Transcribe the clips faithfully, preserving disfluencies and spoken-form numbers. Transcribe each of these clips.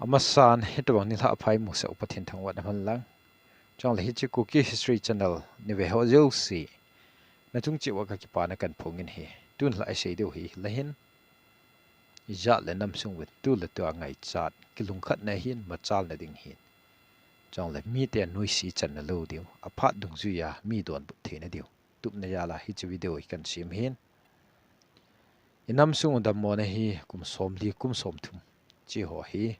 Amasan, hitobang nilhah phai musah u Pathen thangvahna man lang. Chule hiche Kuki History Channel nei ve ho jouse, nachung cheh uva kakipana kahin phong in ahi. Tun la isei diu hi hilai hin. Ijat le nam sung uvin tu le tua ngaichat, kilungkhatna hin, machalna ding hin. Chule mite nuisat channa lou diu, aphat dungjuiya mi donbut theina diu tupna jal a hiche video hi kahin sem hin. Inam sung u dammona hi kum somli, kum somthum cheh ho hi,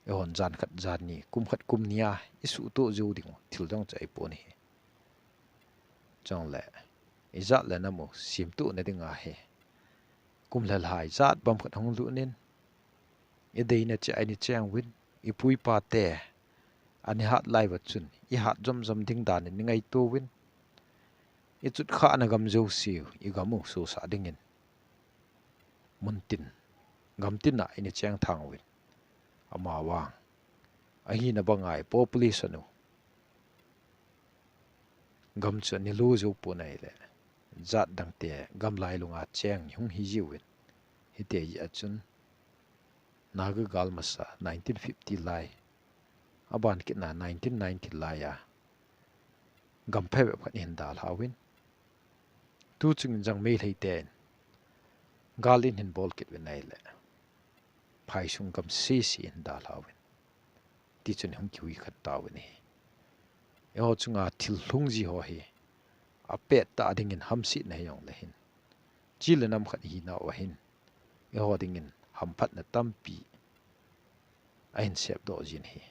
eihon jan khat jan ni, kum khat kum ni a isuhtoh jou diu thil jong chu ahipon ahi. Chule ijat le nam u semtohna dinga hi, kum lhalhai jat bang khat hung lut in, ideina cheh a inei cheng uvin, ipu ipa te ana hat lai uva chun ihat jomjom ding dan in ingaito uvin, ichutkhahna gam jouse u igam u sosah dingin muntin, gamtin a inei cheng thang uvin. Amavang, ahina banga i population u gam chu anei lou jou pon ahile, jat dangte gam lailunga cheng hung hi jiuvin. Hiti jeh a chun Naga gal masa nineteen fifty lai, aban kitna nineteen ninety lai a gam phabep khat ihin dalha uvin. Tuchung in jong Meitei ten gal in ahin bol kit uvin ahile, phaisung gam sese ihin dalha uvin. Tichun hung kihui khan tauvin ahi. Eiho chunga thil lhung ji ho hi apet tah dingin hamsetna hijongle hin, chi le nam khat ihinau ahin, eiho dingin hamphatna tampi ahin sepdoh jin ahi.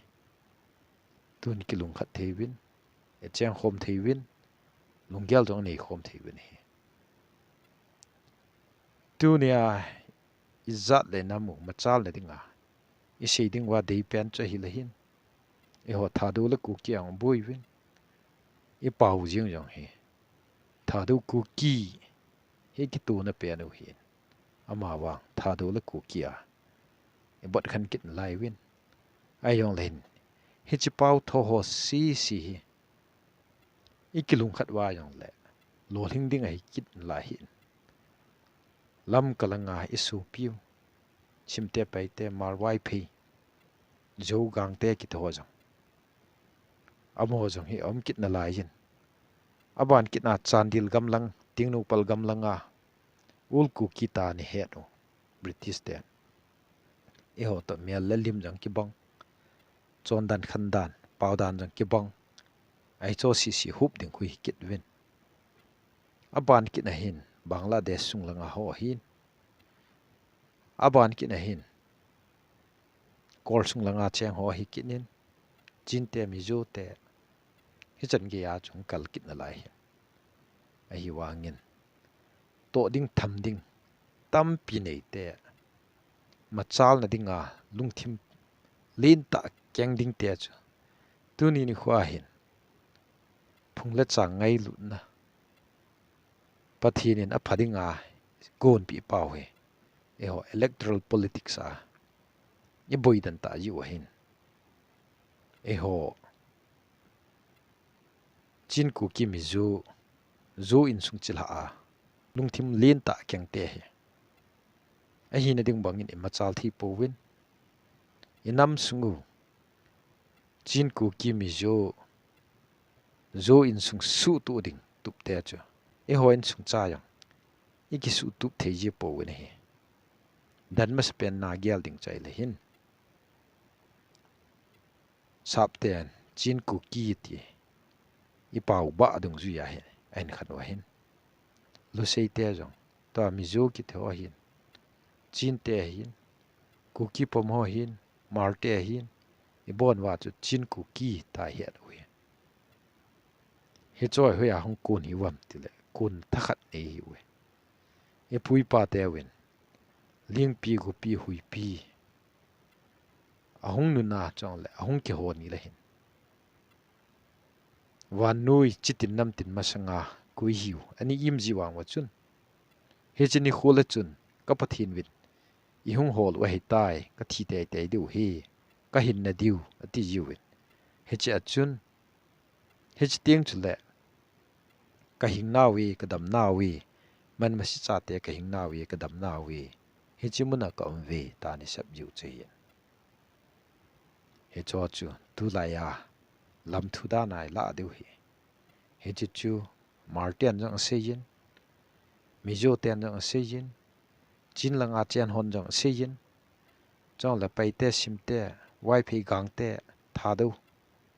Tun kilungkhat thei uvin, icheng khom thei uvin, lunggel jong inei khom thei uvin ahi. Tunia ijat le nam u machalna dinga isei ding uva deipen chu ahilai hin, eiho Thadou le Kuki a boi uvin, ipao jing jong hi Thadou Kuki hi kitona pen u ahin. Amavang Thadou le Kuki a ibot khan kit nalai uvin. Ahijongle hin, hiche pao tho ho sese hi ikilungkhat uva jongle lolhing ding ahi kit nalai ahin. Lamka langa isopiu, Chimte, Paite, Hmar, Vaiphei, Zou, Gangte kiti ho jong, amaho jong hi aum kit nalai jin. Aban kitna Chandel gamlang, Tengnoupal gamlanga Ul Kuki tia ana het u British ten. Eiho toh mel le lim jong kibang, chondan khandan, paodan jong kibang, ahi chu sese hup ding khu hi kit uvin. Aban kitna hin Bangladesh sung langa ho ahin, aban kitna hin Kol sung langa cheng ho ahi kit in, Chinte, Mizote, hichan geiya chu kal kit nalai ahin. Ahivangin, toh ding tham ding tampi neite, machalna dinga lungthim lentah keng dingte chu tuni nikhoa hin phung le chang ngailutna, Pathen in apha dinga gonpeh pau hi, eiho electoral politics a iboi den tah jiu ahin, eiho Chin, Kuki, Mizo, Zo insung chilhah a lungthim lentah kengte hi ahina ding bangin imachal thei pouvin, inam sung u Chin, Kuki, Mizo, Zo insung suhtup ding tupte chu eiho insung cha jong ikisuhtup thei ji pouvin ahi. Dan masapen na gel ding chu ahile hin, Sapten Chin, Kuki ti ipao bah dungjuiya hi ahin khan u ahin. Luseite jong, tua Mizo kiti ho ahin, Chinte ahin, Kuki pom ho ahin, Hmarte ahin, ibon uva chu Chin, Kuki tia ihet u ahi. Hiche hi hoiya hung kon hiuvem tile, kon thakhat nei ahiuve. Ipu ipa teuvin Lingpi, Gopi, Huipi ahung nuna chule ahung kihou nile hin, vannoi chitin namtin masanga koi hiu ana im ji vang uva chun, hiche nikho le chun ka Pathen uvin ihung hol u ahitai, kathi teitei diu ahi, kahinna diu ati jiuvin. Hiche a chun, hiche teng chule kahing nauve, kadam nauve, manmasi chate kahing nauve, kadam nauve, hiche muna kaum uve tia ana sep jiu chu ahin. Hicho chu tulai a lam thu dan a ilah diu ahi. Hiche chu Hmar ten jong aseiyin, Mizo ten jong aseiyin, Chin langa chen hon jong aseiyin, chule Paite, Simte, Vaiphei, Gangte, Thadou,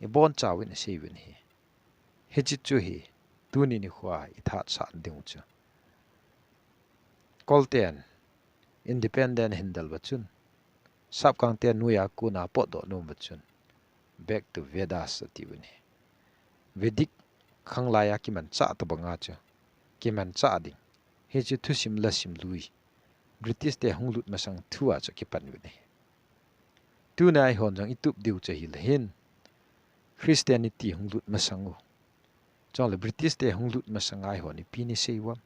ibonchauvin aseiuvin ahi. Hiche chu hi tuni nikhoa ithat sah ding chu. Kolten independent ahin del uva chun, Sapkangte noiya kona potdoh nom uva chun, back to Vedas atiuvin ahi. Vedic khanglai a kimanchah tobanga chu kimanchah ding. Hiche thusim le sim lui British te hung lut masang thua chu kipan uvin ahi. Tuna eihon jong itup diu chu ahile hin, Christianity hung lut masang u, chule British te hung lut masang a eihon ipi isei uvem?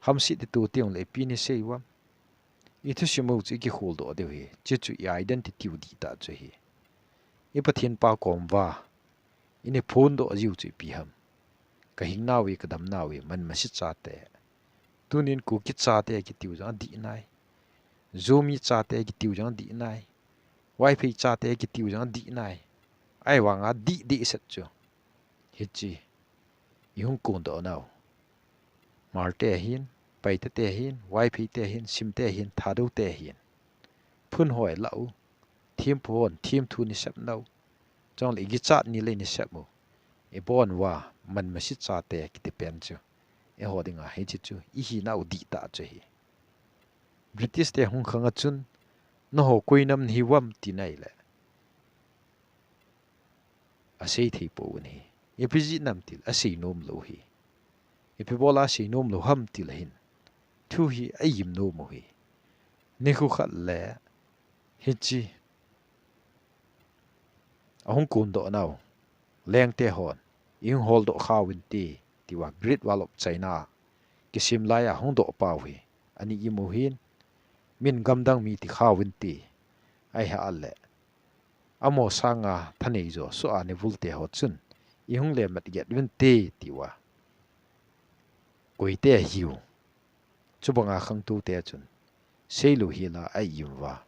Hamsit ito teng le ipi isei uvem? Ithusim u chu ikikholdoh diu ahi. Chuchu i identity u dihtah chu ahi. I Pathen pa kom uva ini phondoh jiu chu ipi ham? Ka hingnau ve, ka damnau ve, Manmasi chate. Tunin Kuki chate kitiu jong adih nai. Zomi chate kitiu jong adih nai. Vaiphei chate kitiu jong adih nai. Ahivanga dih dehset chu hiche ihung kondoh nau, Hmar te ahin, Paite te ahin, Vaiphei te ahin, Sim te ahin, Thadou te ahin, phun ho ilah u, thempu hon themthu isep nau, chule ikichat ni le isep u, ibon uva Manmasi chate kiti pen chu eiho dinga hiche chu ihinau dihtah chu ahi. British te hung khang a chun, nangho koi nam nahiuvem tina ahile, asei thei pouvin ahi. Ipi jeh ham tile asei nom lou ahi. Ipi bola asei nom lou ham tile hin, thu hi aim nom u ahi. Nikho khat le hiche ahung kondoh nau, Lengte hon ihung holdoh kha uvin te, tiuva Great Wall of China kisem laiya hung doh pau hi ana im u ahin, min gamdang mi ti kha uvin te, ahile, amaho sanga thanei jo soh a nivul te ho chun ihung lemat get uvin te, tiuva koite ahiu, chubanga khangtou te chun seilou hela aim uva,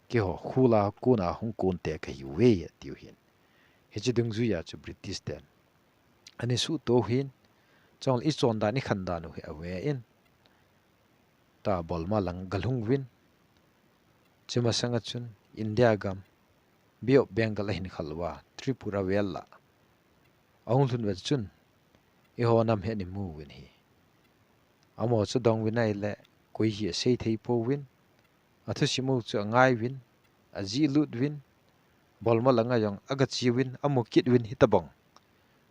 keiho khula kona hung kon te kahiuve atiu ahin. Hiche dungjuiya chu British ten ana suhto u ahin, chule ichon dan, ikhan dan u hi aven, ta Burma lang galhung uvin, chumasanga chun India gam, Bay of Bengal ahin khal uva, Tripura vel lah ahung lhun uva chun, eiho nam hi ana mu uvin ahi. Amaho chu adong uvin ahile, koi hi asei thei pouvin, athusim u chu angai uvin, ajih lut uvin, Burma langa jong agache uvin, amu kit uvin hitobang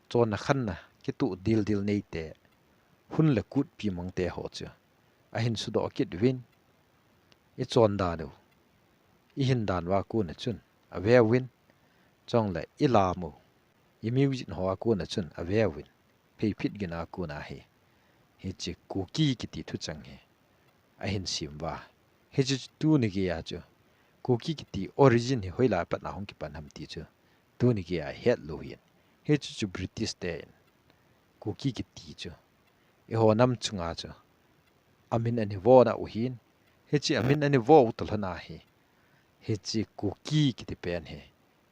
chonna khanna kitoh dildil neite, hun le kutpi mangte ho chu ahin sudoh kit uvin, ichon dan u, ihin dan uva kona chun ave uvin, chule ilam u, imusic ho a kona chun ave uvin, pheiphit gin a kona hi hiche Kuki kiti thuchang hi ahin sem uva. Hiche chu tuni geiya chu Kuki kiti origin hi hoilai patna hung kipan ham ti chu tuni geiya het lou ahin. Hiche chu British ten Kuki kiti chu eiho nam chunga chu amin ana vo nau ahin, hiche amin ana vo u toh lhona hi, hiche Kuki kiti pen hi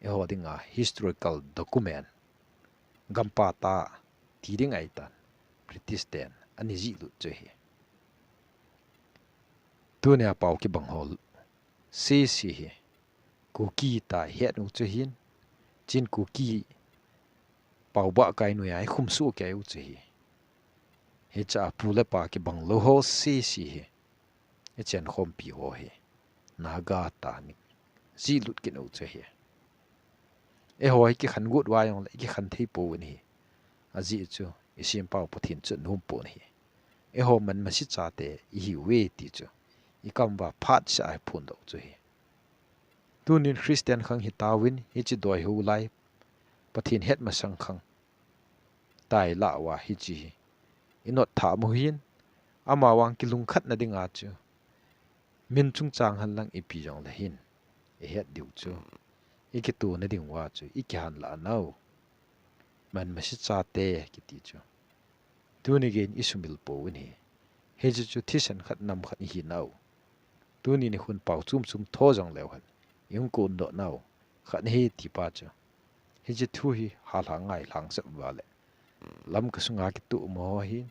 eiho dinga historical document, gampata ti ding ahitan, British ten ana jih lut chu ahi. Tunia pao kibang ho sese hi Kuki tia ihet u chu ahin, Chin Kuki pao bahkai noiya ikhum soh kei u chu ahi. Hichea pu le pa kibang lou ho sese hi ichenkhompi ho hi Naga tia ana jih lut kit u chu ahi. Eiho hi kikhen got uva jongle ikikhen thei pouvin ahi. Ajeh chu isempau Pathen chu anom pon ahi. Eiho Manmasi chate ihiuve ti chu ikam uva phatseh a iphondoh u chu ahi. Tunin Christian khang hitauvin, hiche doi ho lai Pathen het masang khang tia ilah uva hiche hi inot thah u ahin, amavang kilungkhatna dinga chu min chungchang henlang ipi jongle hin ihet diu chu, ikitona dinguva chu ikihen lah nau, Manmasi chate kiti chu tuni geiyin isumil pouvin ahi. Hiche chu thisan khat nam khat ihi nau. Tuni nikhon pao chom chom tho jongleu hen, ihung kondoh nau khat ahi tipa chu. Hiche thu hi halhang ngai lhang sep uva le Lamka sunga kituh mo ho hin,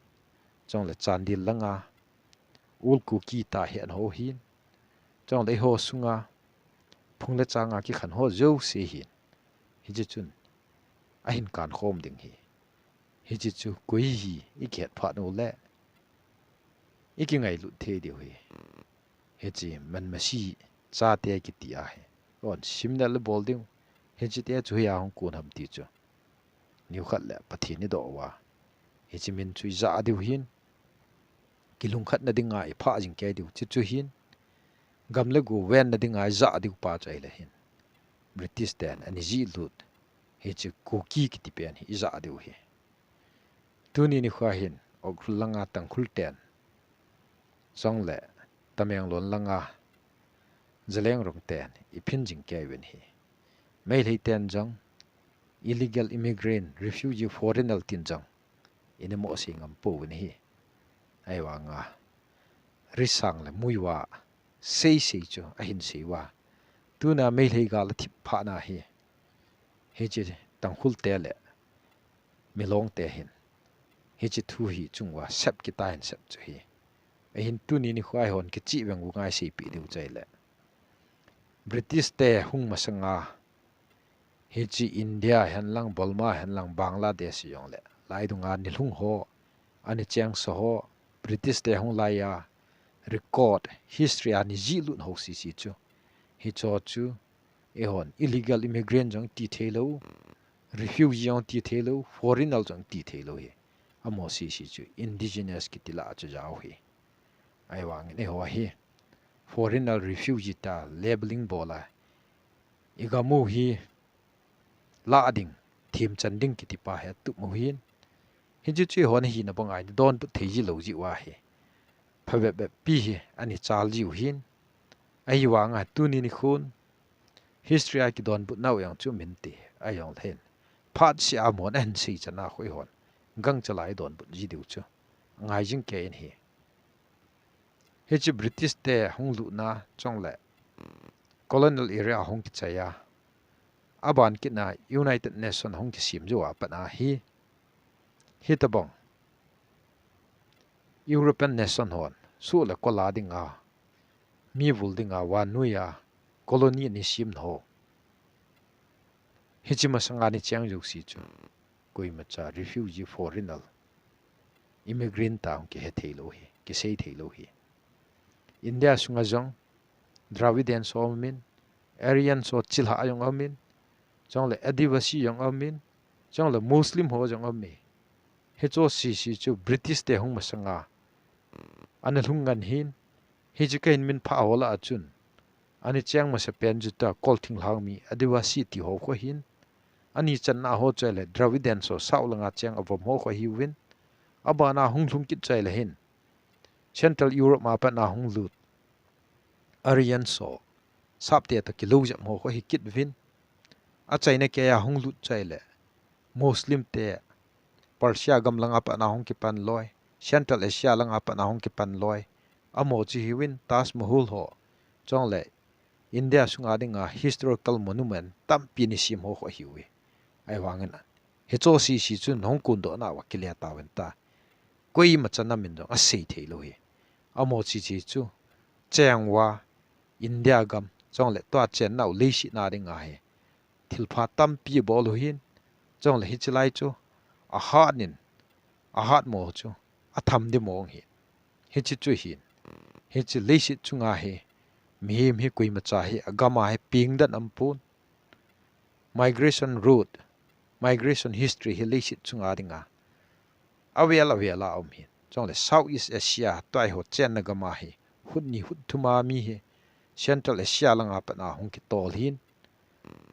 chule Chandel langa Ul Kuki tah hi an ho hin, chule eiho sunga phung le changa kikhen ho jouse hin, hiche chun ahin kan khom ding hi. Hiche chu koi hi i kihet phat u le i kingailut thei diu hi. Hiche Manmasi chate kiti ahi. Kon simna le bol ding. Hiche te chu hia hung kon ham ti chu. Nikhat le Pathen i doh uva, hiche min chu i ja diu hin, kilungkhatna dinga i phah jing kei diu chu chu hin, gam le go venna dinga i ja diu pa chu ahile hin, British ten ani jih lut hiche Kuki kiti pen hi i ja diu hi. Tuni nikho hin Ukhrul langa Tangkhul ten, chule Tamenglong langa Zeliangrong ten i phin jing kei uvin hi. Meitei ten jong illegal immigrant, refugee, foreigner tin jong i na mo sei ngam pouvin hi. Ahivanga risang le muiva sei sei chu ahin sei uva, tuna Meitei gal a thip phat na hi, hiche Tangkhul te le Milong te hin hiche thu hi chung uva sep kit a hin sep chu hi. Ahin tuni nikho a eihon kichih veng u ngai seipeh diu chu ahile, British te hung masanga hiche India hen lang, Burma hen lang, Bangladesh jong le, lai dunga nilhung ho, ani chengsa ho, British te hung laiya record, history a ani jih lut ho sese chu, hicho chu eihon illegal immigrant jong ti thei lou, refugee jong ti thei lou, foreigner jong ti thei lou hi. Amaho sese chu indigenous kiti lah a chu jao hi. Ahivangin eiho hi foreigner, refugee tia labeling bol a, i gam u hi lah ding, themchan ding kiti pa hi atup u hin, hiche chu eihon hina banga i donbut thei ji lou jeh uva hi, phabep bep pi hi ani chal jiu hin. Ahivanga tuni nikhon history a kidonbut nau jong chu min ti a jong le hin, phat seh a mon ahin sei chan a khu eihon gangchal a i donbut ji diu chu ngai jing kei in hi. Hiche British te hung lutna chule colonial area a hung kichai a, aban kit na United Nation hung kisem jou a pat a hi, hitobang European nation hon soh le kol a dinga, mi vul dinga vannoi a colony ani sem na ho, hiche masanga ani cheng jouse chu koimacha refugee, foreigner, immigrant tia hung kihe thei lou hi, kisei thei lou hi. India sunga jong Dravidians ho aumin, Aryans ho chilhah jong aumin, chule Adivasi jong aumin, chule Muslim ho jong aume. Hicho sese chu British te hung masanga ana lhung ngen hin, hiche kahin min phah ho lah a chun, ani cheng masapen chu tua kol thinglhang mi Adivasi ti ho khu ahin, ani channa ho chu ahile Dravidians ho south langa cheng avom ho khu ahiuvin, abana hung lhung kit chu ahile hin, Central Europe a pat a hung lut Aryans ho, Sap te toh kilou jep ho khu ahi kit uvin, achaina keiya hung lut chu ahile Muslim te, Persia gam langa pat a hung kipan loi, Central Asia langa pat a hung kipan loi, amaho chu hiuvin, Taj Mahal ho, chule India sunga dinga historical monument tampi ani sem ho khu ahiuve. Ahivangin hicho sese chu nahung kondoh nauva kile tauvin tia, koimacha namin jong asei thei lou hi. Amaho sese chu cheng uva India gam, chule tua chennau leiset na dinga hi thilpha tampi abol u hin, chule hiche lai chu ahat in, ahat mo chu atham ding mong hi. Hiche chu hin, hiche leiset chunga hi mihem hi koimacha hi agam a hi pengden aumpon. Migration route, migration history hi leiset chunga dinga avel avel a um hin. Chule South East Asia, tua eiho chenna gam a hi, hut ni hut thum a mi hi Central Asia langa pat a hung kitol hin,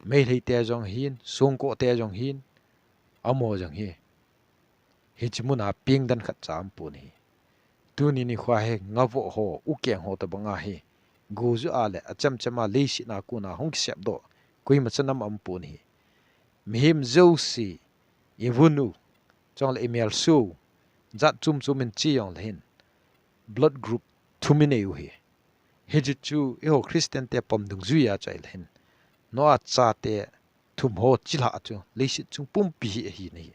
Meitei te jong hin, Songkho te jong hin, amaho jong hi hiche muna pengden khatcha aumpon hi. Tuni nikho hi Ngavoh ho, Ukeng ho tobang a hi, go ju a le achemchem a leiset a kona hung kisepdoh koimacha nam aumpon hi. Mihem jouse, i vun u, chule i melso u, jat chom chom in che jongle hin, blood group thum i nei u hi. Hiche chu eiho Christian te pom dungjuia chu ahile hin, Noah chate thum ho chilhah chu leiset chung pumpi hi ahi nahi.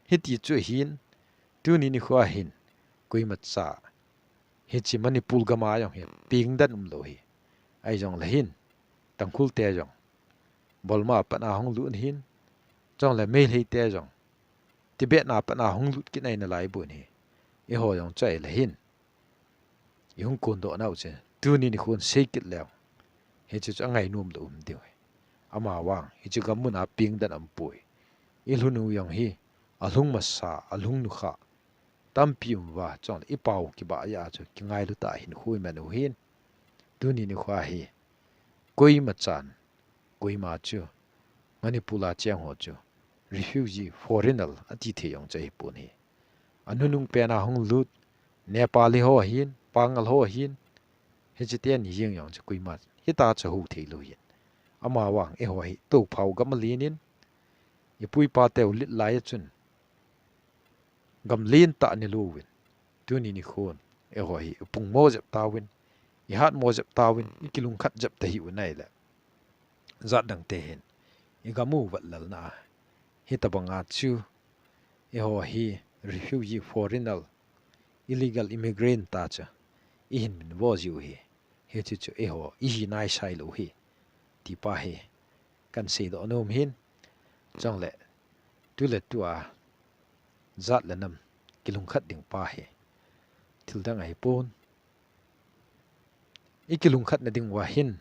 Hiti chu ahin, tuni nikho hin koimacha hiche Manipur gam a jong hi pengdan umlou hi. Ahijongle hin, Tangkhul te jong Burma a pat a hung lut ahin, chule Meitei te jong Tibet a pat a hung lut kit nai nalai bon hi. Eiho jong chu ahile hin, ihung kondoh nau chu tuni nikhon seikit leu, hiche chu angainom lou um diu hi. Amavang hiche gam mun a pengdan aumpoi. Ilhun u jong hi alhung masa, alhung nukha tampi um uva, chule ipao kibah jeh a chu kingailu tah a hinkho iman u hin. Tuni nikho hi koimachan koima chu Manipur a cheng ho chu refugee, foreigner ati thei jong chu ahipon hi. Anunung pen a hung lut Nepali ho ahin, Pangal ho ahin, hiche teni jeng jong chu koima hita chu hou theilou hin. Amavang eiho hi tophau gam alen in, ipu ipa teu lit lai a chun gam lentah nilouvin, tuni nikhon eiho hi ipung mo jep tauvin, ihat mo jep tauvin, ikilungkhat jep tahih u ahile, jat dang te hin igam u vatlalna a hitabang a chu eiho hi refugee, foreigner, illegal immigrant ta chu ihin minvo jiu hi. Hiche chu eiho ihi naisai lou hi, ti pa hi kahin seidoh nom hin. Chule tuletua jat le nam kilungkhat ding pa hi thil dang ahipon, ikilungkhat na diuva hin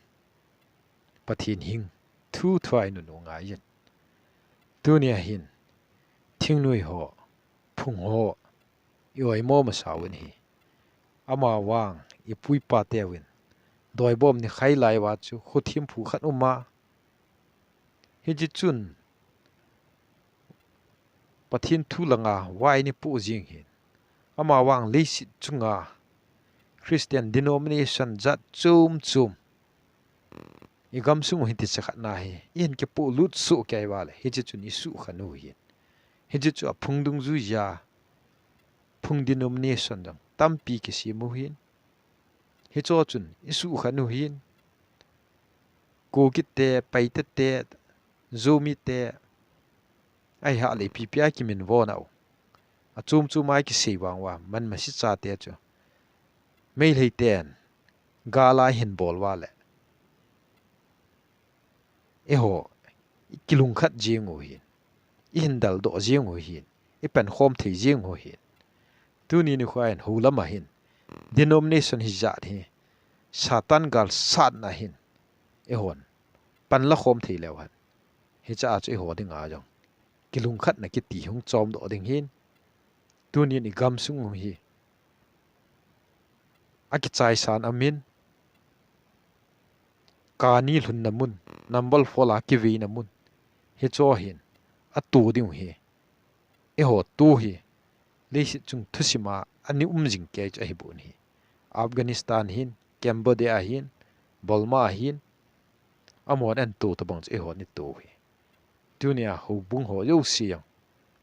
Pathen hing thu thua inun u ngai jin. Tunia hin thingnoi ho, phung ho ioimo masa uvin ahi. Amavang ipu ipa teuvin doibom ni khai lai uva chu khothem phu khat uma, hiche chun Pathen thu langa vai nipoh jing hin. Amavang leiset chunga Christian denomination jat chom chom igamsung u hiti chakhat na hi ihin kipoh lut soh kei uva le, hiche chun isukhen u hin. Hiche chu aphung dungjuiya phung denomination jong tampi kisem u hin. Hicho chun isukhen u hin. Kuki te, Paite te, Zomi te, ahilouleh ipi ipi a kiminvo nau, achom chom a kisei vang uva, manmasi chate chu Meitei ten gal a ahin bol uva le, eiho ikilungkhat jing u hin, ihin daldoh jing u hin, ipankhom thei jing u hin. Tuni nikho hin houlam a hin denomination hijat hi Satan galsatna hin eihon panla khom thei leu hen, hiche a chu eiho dinga jong kilungkhatna kiti hung chomdoh ding hin. Tunin igamsung u hi akichaisan amin, kani lhunna mun, number four a kiveina mun, hicho hin ato ding u hi. Eiho to hi leiset chung thusim a ana um jing kei chu ahipon ahi. Afghanistan hin, Cambodia hin, Burma hin, amahon ato tobang chu eihon ito u hi. Tunia houbung ho jouse jong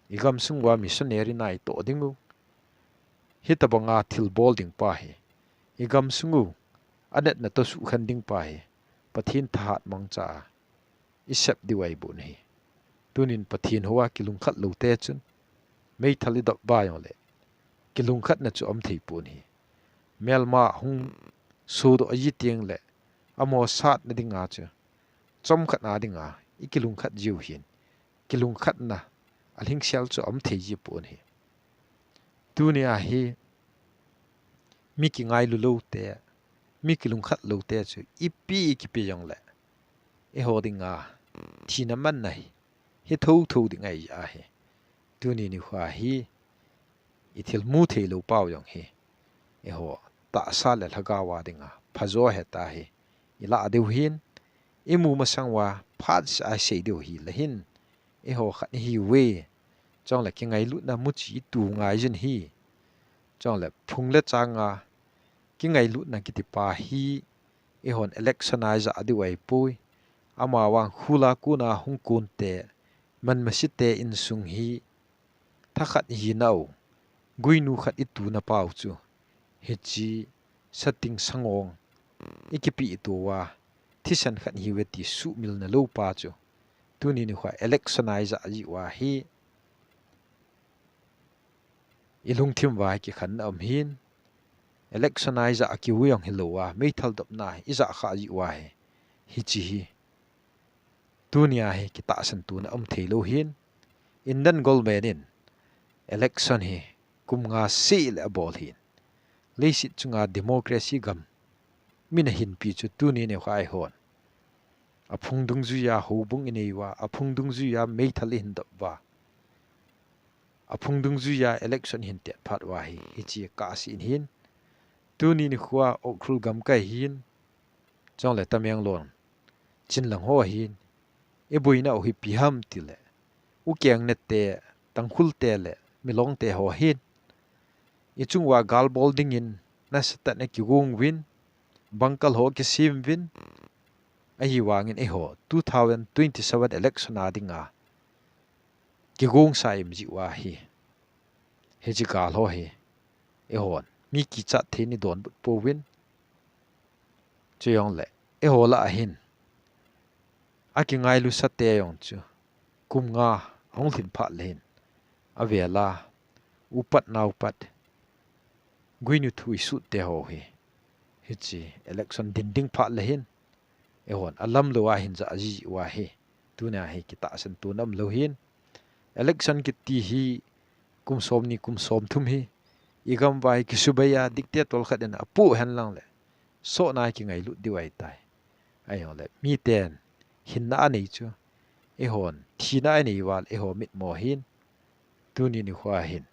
igamsung uva missionary na ito ding u, hitabanga thilbol ding pa hi igamsung u anatna toh sukhen ding pa hi Pathen thahat mangcha a isep diu ahipon ahi. Tunin Pathen hou a kilungkhat lou te chun meithal idop uva jongle kilungkhatna chu aum thei pon ahi. Melma hung sodoh ahi teng le, amaho satna dinga chu, chomkhat na dinga ikilungkhat jiu hin, kilungkhatna alhingsel chu aum thei ji pon ahi. Tunia hi mi kingailu lou te, mi kilungkhat lou te chu ipi ikipe jongle, eiho dinga thina manna hi, hi thotho ding ahi ahi. Tuni nikho hi ithilmu theilou pau jong hi, eiho tahsa le lhagao a dinga phajo heta hi ilah diu hin, imu masang uva phatseh a isei diu hile hin, eiho khat ihiuve. Chule kingailutna muchi itu ngai jin hi. Chule phung le changa kingailutna kiti pa hi eihon election a ija diu ahipoi. Amavang khul a kona hung kon te, manmasi te insung hi thakhat ihinau, guinu khat ituna pau chu, hiche sating sangong ikipe itu uva, politician khat ihiuve ti sumil na lou pa chu tuni nikho a election a ija ji uva hi ilungthim uva hi kikhen na um hin, election a ija a kiu jong hilou a, meithal dopna ija kha ji uva hi, hiche hi tunia hi kitahsan tuna um thei lou hin, Indian government in election hi kum nga seh le abol hin, leiset chunga democracy gam min ahinpi chu tuni nikho a eihon aphung dungjuia houbung inei uva, aphung dungjuia meithal ihin dop uva, aphung dungjuia election ihin tet phat uva hi, hiche kasei in hin, tuni nikho a Ukhrul gamkai hin, chule Tamenglong, Chinland ho hin, iboina u hi ipi ham tile, Ukeng nete, Tangkhul te le Milong te ho hin, ichung uva gal bol dingin nasatah in akigong uvin, bangkal ho akisem uvin, ahivangin eiho two thousand twenty-seven election a dinga kigongsa im ji uva hi, hiche gal ho hi eihon mi kichat thei in idonbut pouvin, chujongle eiho lah a hin akingailusa te jong chu kum nga ahung lhin phat le hin, avel a upat naupat, guinu thu isut te ho hi, hiche election din ding phat le hin, eihon alam lou a hin ja ji uva hi, tunia hi kitahsan tuna um lou hin, election kiti hi kum somni kum somthum hi igam uva hi kisubei a dictator khat in apoh hen lang le, sohna kingailut diu ahitai. Ahijongle miten hinna anei chu, eihon thina anei uva le eiho mitmo hin, tuni nikho a hin,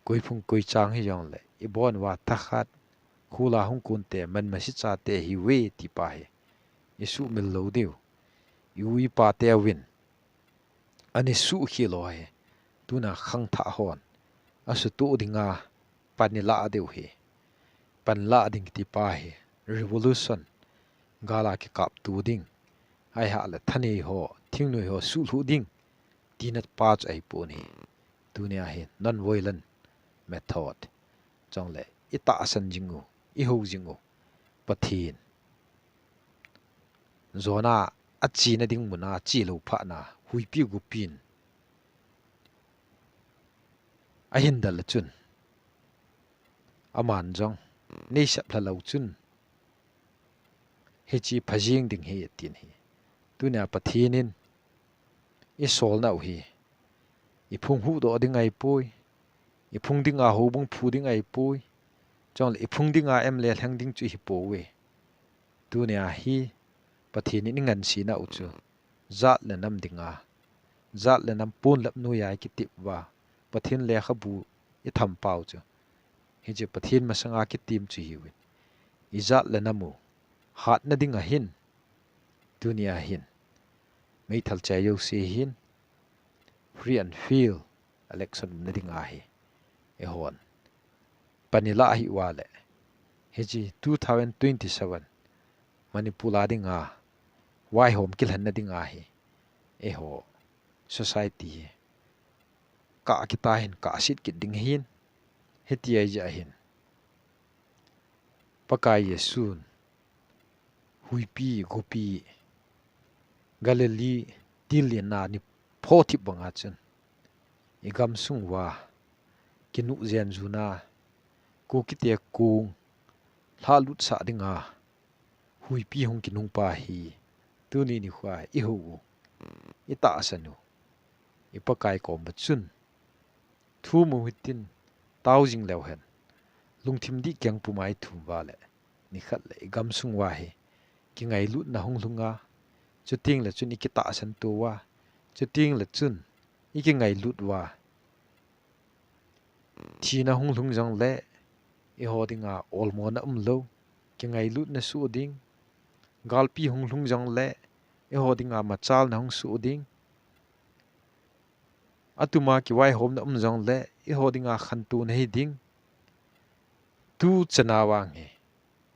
koi phung koi chang hijongle ibon uva thakhat, khul a hung kon te, manmasi cha te ihiuve ti pa hi isumil lou diu, i u i pa teuvin ana suhkhel u hi, tuna khangthah hon asuhtoh dinga pan ilah diu hi, pan lah ding kiti pa hi revolution, gal a kikapto ding, ahilou le thanei ho, thingnoi ho suhlhuh ding tina pa chu ahipon hi, tunia hi non-violent method, chule itahsan jing u, ihou jing u Pathen Jonah achena ding mun a chelou phat na huipi gopin ahin del le chun, aman jong neisep lha lou chun, hiche pha jeng ding ahi atin ahi. Tunia Pathen in isolna u hi iphung huhdoh ding ahipoi, iphung dinga houbung phu ding ahipoi, chule iphung dinga M L A lheng ding chu ahipouve. Tunia hi Pathen in ingansena u chu jat le nam dinga, jat le nam ponlap noiya ikitep uva, Pathen lekhabu itham pau chu, hiche Pathen masanga kitem chu ahiuvin, ijat le nam u hatna dinga hin, tunia hin meithal chai jouse hin free and fair election umna dinga hi eihon pan ilah hih uva le, hiche two thousand twenty-seven Manipur a dinga vaihom kilhenna dinga hi eiho society hi kah kit a hin kahset kit ding ahin, hiti ahijeh hin Pakai Jesun huipi gopi Galilee tillen a ni phothip banga chun igamsung uva kinuh jen jun a, Kukite kong lhalut sah dinga huipi hung kinung pa hi, tuni nikho a ihou u, itahsan u, iPakai kom uva chun thum u hitin, tao jing leu hen, lungthim dih keng puma ithum uva le, nikhat le igamsung uva hi kingailutna hung lhung a, chuteng le chun ikitahsan to uva, chuteng le chun ikingailut uva, thina hung lhung jongle eiho dinga olmona umlou, kingailutna soh ding, galpi hung lhung jongle eiho dinga machalna hung soh ding, atuma kivaihomna um jongle eiho dinga khantouna hi ding, tuchan a vang hi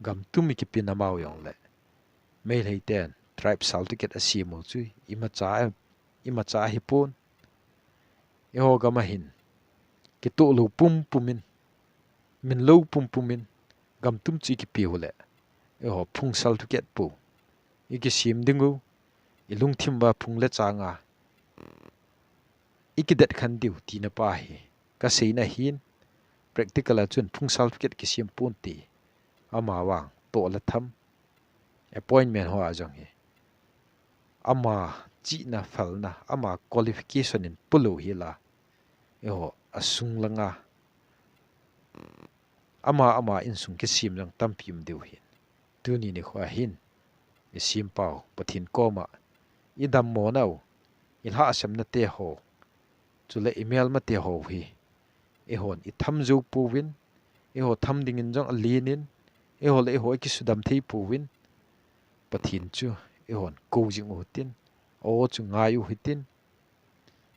gamtum ikipe na mau jongle, Meitei ten tribe certificate asem u chu imacha, imacha ahipon, eiho gam a hin kitoh lou pumpum in, min lou pumpum in gamtum chu ikipe u le, eiho phung certificate pou, ikisem ding u, ilungthim uva phung le chang a ikidet khen diu tina pa hi kaseina ahin, practical a chun phung certificate kisem ponte, ama vang toh le tham, appointment ho a jong hi ama chihna phalna, ama qualification in pulou hila, eiho asung langa ama ama insung kisem jong tampi um diu ahin. Tuni nikho a hin isempau Pathen koma idammo nau, ilhahsamna te ho, chule imelmate ho hi eihon itham jou pouvin, eiho tham dingin jong alen in, eiho le eiho ikisudam thei pouvin, Pathen chu eihon kou jing u hitin, o chu ngai u hitin,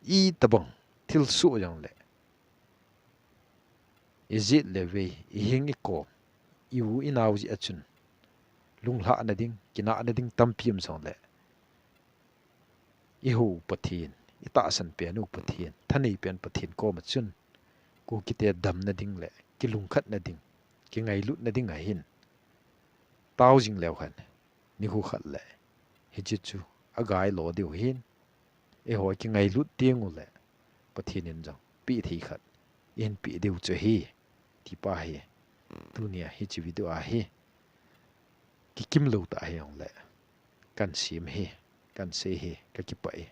itobang thilsoh jongle, ijet le vei, ihing ikom, i-u inao jeh a chun lunglhahna ding, kinahna ding tampi um jongle, ihou Pathen, itahsan pen u Pathen, thanei pen Pathen koma chun Kukite damna ding le kilungkhatna ding, kingailutna ding ahin, tao jing leu hen, nikho khat le hiche chu agailo diu ahin, eiho kingailut teng ule Pathen in jong pehthei khat eihin peh diu chu ahi, tipa hi tunia hiche video a hi kikimlou tah hijongle kahin sem hi, kahin sei hi, kakipah e.